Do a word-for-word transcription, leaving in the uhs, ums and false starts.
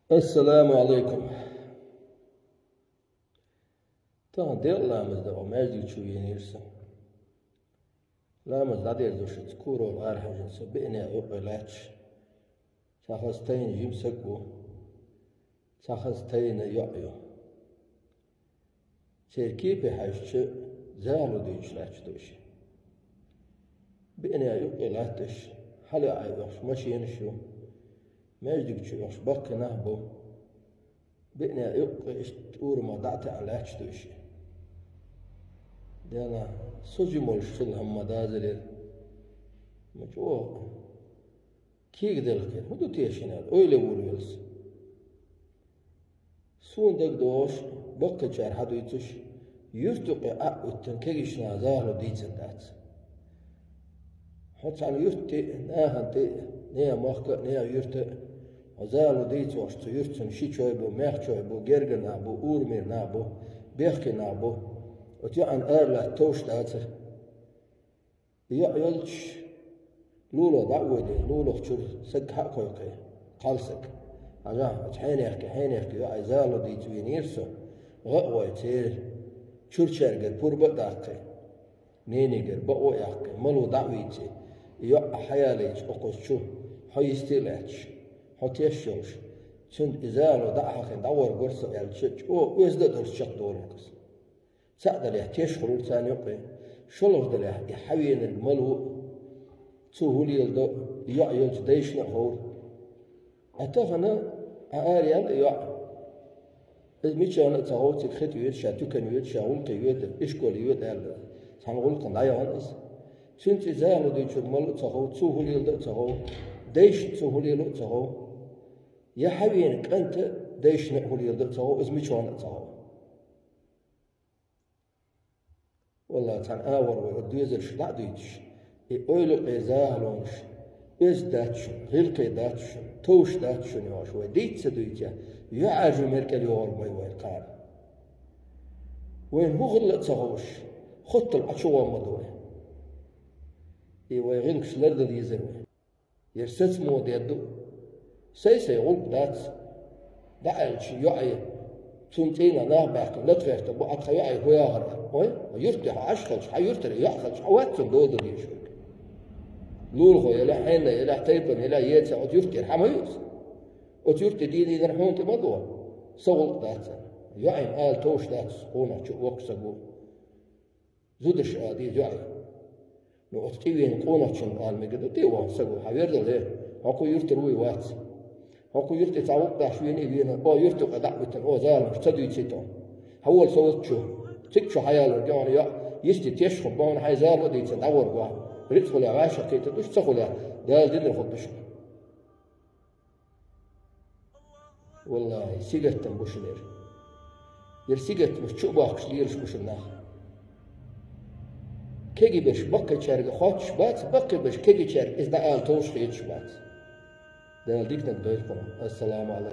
Ассаламу алайкум. Тахан декъа ламаз даа маьждиг чу вийнийра со. Ламаз дӀадерзошуца курал арахьежна со биъна юкъе лаьтташ. Цхьа хаза тайна жима саг ву, цхьа хаза тайна йоӀ ю. Церан кепе хьаьжча, захало дуьйцуш лаьтташ ду уж. Биъна юкъе латташ, хьалаайохуш машенаш ю, маьждиг чу йохуш баккхий нах бу. Биъна юкъе иштта урамах дӀа а таьӀна лаьтташ ду уж. Дела, со жима волуш цул хӀама ма дазалера. Ма чӀогӀа кегаделла хир. ХӀун ду те шуна аьлла, ойла вур велса. Суна дагадогӀуш, баккхийчара хьадуьйцуш, юьрта юкъе Ӏа а оьттина кегийчу наха захало дийцар дац. Хьо цхьана юьрта тӀе а, нахана тӀе а, нехан махка а, нехан юьрта а, хьо захало дийцош цу юьртана ши чой бу, мехчой бу, гергара нах бу, урамера нах бу, бехке нах бу. Оцу йоӀана ара латта товш дацара. ЙоӀ йолчу лулах дӀа а воьдий, лулах чуьра саг хьа а кхойкхий, кхалсаг. Хьажахь, оцу хьенехке, хьенехке йоӀе захало дийца вийнийра со, гӀа а гӀой церан чуьрачаьргара пурба а даккхий, ненигара бакъо а яьккхий, мало дӀа а вийций, и йоӀ хьаялийча окхуза чу, хьо йисте а лаьтташ, хьо теш йолуш, цуьнга и захало дӀа а хьахийна дӀагӀоргара со аьлча, чӀогӀа оьзда а долуш чекхдолура-кх иза. Цхьаъ далехь теш хуьлура царна юкъе, шолгӀа далехь и хьавеанарг мала ву а, цо хӀун леладо а, и йоӀ йолчу дайшна а ховра. Ткъа тахана Ӏа араяьлла и йоӀ. Иза мичахьана а ца хов, цига хи тӀе йоьду, ша туькана йоьду, ша гӀуллакхе йоьду, ишколе йоьду аьлла, цхьана гӀуллакхана дӀаяхана иза. Цуьнца и захало дуьйцург мала а ца хов, цо хӀун леладо а ца хов, дайшна цо хӀун лело а ца хов. Я хьавеана кӀанта дайшна а хӀун леладо а ца хов, иза мичахьана а ца хов. Валлахь, цхьана агӀор вай оцу доьзалш дӀа а дуьйцуш, и ойла юкъе захалонаш, оьзда дац шуна, гӀиллакхе дац шуна, товш дац шуна йохуш, вай дийца ца дуьйцехь, йоӀ Ӏаьржо мера кӀел йогӀург ма ю вайна кхана. Вайна хӀун хилла а ца хууш, хоттал Ӏа чу гӀом ма ду вай. И вай гӀиллакхаш лардан дезара вай. Яра саца муха дер ду? Сай-сай гӀуллакх дац. ДӀааьлча йоӀе, цунна цӀийнах нах баьккхина лата гӀерта бу, Ӏа тхан йоӀе хӀун яхара? Ой, юьртде хьо Ӏаш хилча, хьан юьртара йоӀ хилча, хьан вац цунна дола дан дезаш верг? Лулахо елахь, хьенна елахь, тайпана елахь, еца оцу юьртера хьан ма ю иза? Оцу юьртде дийна дийнар хьуна тӀе ма догӀу. Сан гӀуллакх дац царна. ЙоӀе ала товш дац, къонахчо воккха саг ву. Зударша ала деза йоӀе. Ну, оцу тӀе веана къонахчунна ала мегар ду, тӀе а вахана саго, хьан вердале, хьо кху юьртара вуй вац. Хьо кху юьртде цхьа гӀуллакх деш вений а веана, о, юьрта юкъа дӀа а витина, о, захалонаш ца дуьйций тхо. Хьан вола со вац чу. Цига чу хьаялорг ю хьуна йоӀ, йисте теш хӀума бу хьуна, хьайн захало дийцина дӀагӀорг ву хьо. Рицкъ хуьлехь вӀашагӀ кхетар ду шу, ца хуьлехь, Дала динара хӀума ду шуна. Валлахьи, сингаттам бу шуна яра. Яра сингаттамаш чу а бохкуш лелаш бу шуна нах. Кегий берш баккхийчаьрга хоттуш бац, баккхий берш кегийчаьрга иза дӀаала товш хеташ бац. Дала диканиг дойла хьуна. Ассаламу алайкум.